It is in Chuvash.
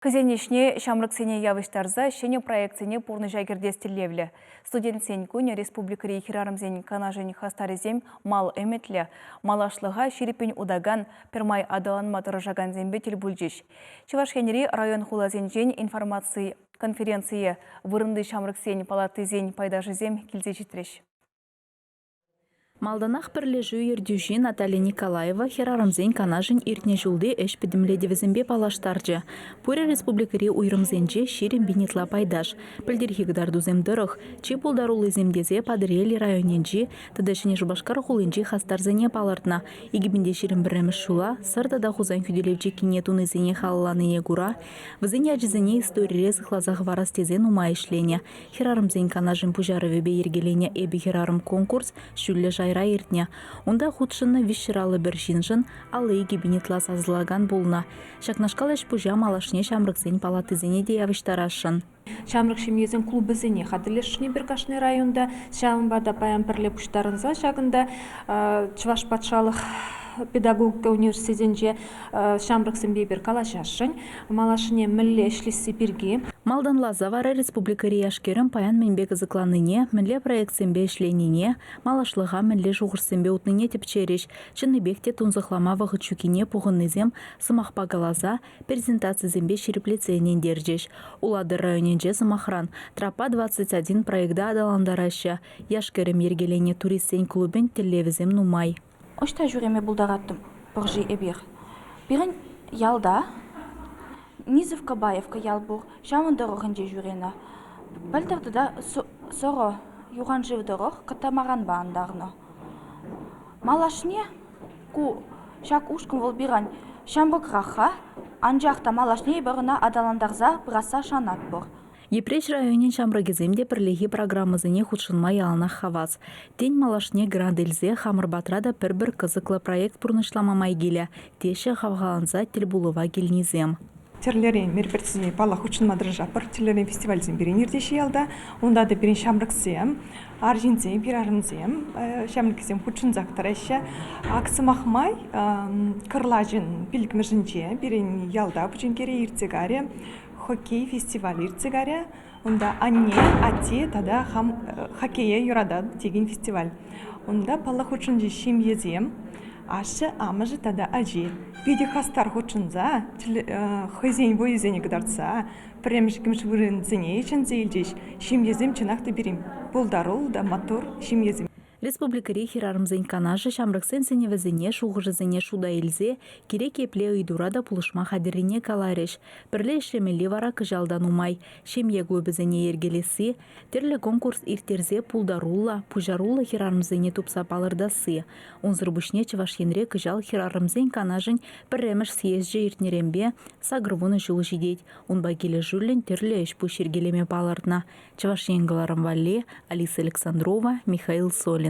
Хӑйсен ӗҫне ҫамрӑксене явӑҫтарса ҫӗнӗ проектсене пурнӑҫа кӗртес тӗллевлӗ. Студентсен кунӗ республикӑри хӗрарӑмсен канашӗн хастарӗсем мал ӗмӗтлӗ, малашлӑха ҫирӗппӗн утакан, пӗрмай аталанма тӑрӑшакансемпе тӗл пулчӗҫ. Чӑваш Енри район-хуласенчен информаци конференцие вырӑнти ҫамрӑксен палатисен пайташӗсем килсе ҫитрӗҫ. Малтанах пӗрлешӳ ертӳҫи Наталья Николаева хӗрарӑмсен канашӗн иртнӗ ҫулти ӗҫ пӗтӗмлетӗвӗсемпе паллаштарчӗ. Пурӗ республикӑри уйрӑмсенче 20 пин ытла пайташ. Пӗлтӗрхи кӑтартусем тӑрӑх, чи пултаруллисем тесе Патӑрьел районӗнчи тата Ҫӗнӗ Шупашкар хулинчи хастарсене палӑртнӑ. 2021 ҫула Сӑр тата Хусан хӳтӗлев чиккине тунисене халалланине кура вӗсен ячӗсене историре сыхласа хӑварас тесе нумай ӗҫленӗ. Хӗрарӑмсен канашӗн пуҫарӑвӗпе йӗркеленӗ «Эпӗ хӗрарӑм» конкурс ҫӳллӗ шайра иртнӗ. Унта хутшӑннӑ 351 ҫыншӑн 52 пин ытла сасӑлакан пулнӑ. Ҫакнашкал ӗҫ-пуҫа малашне ҫамрӑксен палатисене те явӑҫтарасшӑн. Ҫамрӑк ҫемьесен клубӗсене хатӗрлесшӗн эпир кашни районта. Ҫавӑнпа та паян пӗрле пуҫтарӑнса ҫакӑнта Чӑваш патшалӑх педагогика университетӗнче ҫамрӑксемпе эпир калаҫасшӑн. Малашне мӗнле ӗҫлесси пирки. Малтанласа вара республикӑри яш-кӗрӗм паян мӗнпе кӑсӑкланнине, мӗнле проектсемпе ӗҫленине, малашлӑха мӗнле шухӑшсемпе утнине тӗпчерӗҫ. Чӑннипех те тунсӑхлама вӑхӑт ҫуккине пухӑннисем сӑмахпа каласа, презентацисемпе ҫирӗплетсе ӗнентерчӗҫ. Улатӑр районӗнче, сӑмахран, Тропа 21 проекта аталантараҫҫӗ. Яш-кӗрӗм йӗркеленӗ туристсен клубӗн тӗллевӗсем нумай. Ӑҫта ҫӳреме пултараттӑм пӑр-ши эпир? Пирӗн ялта Низовка-Баевка ял пур, ҫавӑн тӑрӑхӗнче ҫӳренӗ. Пӗлтӗр тата Сӑрӑ юханшыв тӑрӑх катамаранпа антарнӑ. Малашне ку ҫак ушкӑн вӑл пирӗн ҫамрӑкрах-ха, анчах та малашне эпир ӑна аталантарса пырасса шанатпӑр. Йӗпреҫ районӗн ҫамрӑкӗсем те пӗрлехи программӑсене хутшӑнма яланах хавас. Тен, малашне грант илсе хамӑр патра та пӗр-пӗр кӑсӑклӑ проект пурнӑҫлама май килӗ, теҫҫӗ хавхаланса тӗлпулӑва килнисем. Тӗрлӗрен мероприятисене паллах хутшӑнма тӑрӑшатпӑр. Тӗрлӗрен фестивальсем пирӗн иртеҫҫӗ ялта. Унта та пирӗн ҫамрӑксем, арҫынсем, хӗрарӑмсем, ҫамрӑксем хутшӑнсах тӑраҫҫӗ. Ак сӑмах май, кӑрлачӑн пиллӗкмӗшӗнче пирӗн ялта Пучинкере иртсе кайрӗ хоккей фестивалӗ иртсе кайрӗ. Унта анне, атте тата хам хоккее юрататӑп текен фестиваль. Унта паллах хутшӑнчӗҫ ҫемьесем, ашшӗ, амӑшӗ тата ачи. Питӗ хастар хутшӑнса, хӑйсен вӑйӗсене кӑтартса пӗрремӗш, иккӗмӗш вырӑнсене ҫӗнсе илчӗҫ. Ҫемьесем чӑнах та пирӗн пултаруллӑ та маттур ҫемьесем. Республикӑри хӗрарӑмсен канашӗ ҫамрӑксен сӗнӗвӗсене, шухӑшӗсене шута илсе кирек епле ыйтура та пулӑшма хатӗррине каларӗҫ. Пӗрле ӗҫлемелли вара кӑҫал та нумай. Ҫемье клубӗсене йӗркелесси, тӗрлӗ конкурс ирттерсе пултаруллӑ, пуҫаруллӑ хӗрарӑмсене тупса палӑртасси. Унсӑр пуҫне Чӑваш Енре кӑҫал хӗрарӑмсен канашӗн пӗрремӗш съезчӗ иртнӗренпе 80 ҫул ҫитет. Унпа килӗшӳллӗн тӗрлӗ ӗҫ-пуҫ йӗркелеме палӑртнӑ. Чӑваш Ен кӑларӑм валли Алиса Александрова, Михаил Солин.